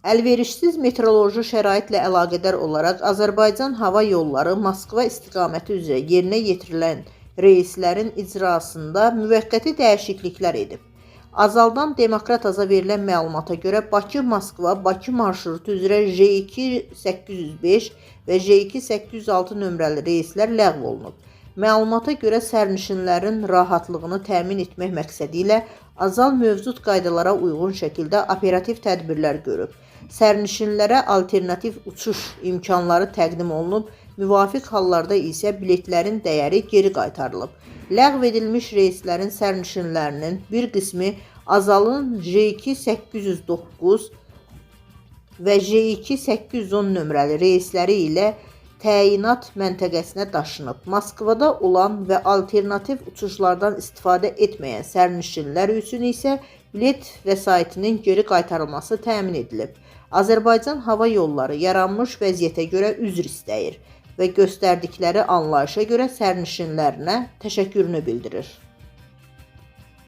Əlverişsiz meteoroloji şəraitlə əlaqədar olaraq Azərbaycan Hava Yolları Moskva istiqaməti üzrə yerinə yetirilən reyslərin icrasında müvəqqəti dəyişikliklər edib. Azaldan Demokrat Aza verilən məlumata görə Bakı-Moskva, Bakı marşrutu üzrə J2 805 və J2 806 nömrəli reyslər ləğv olunub. Məlumata görə sərnişinlərin rahatlığını təmin etmək məqsədi ilə Azal mövcud qaydalara uyğun şəkildə operativ tədbirlər görüb. Sərnişinlərə alternativ uçuş imkanları təqdim olunub, müvafiq hallarda isə biletlərin dəyəri geri qaytarılıb. Ləğv edilmiş reyslərin sərnişinlərinin bir qismi Azalın J2 809 və J2 810 nömrəli reysləri ilə təyinat məntəqəsinə daşınıb. Moskvada olan və alternativ uçuşlardan istifadə etməyən sərnişinlər üçün isə bilet vəsaitinin geri qaytarılması təmin edilib. Azərbaycan Hava Yolları yaranmış vəziyyətə görə üzr istəyir və göstərdikləri anlayışa görə sərnişinlərinə təşəkkürünü bildirir.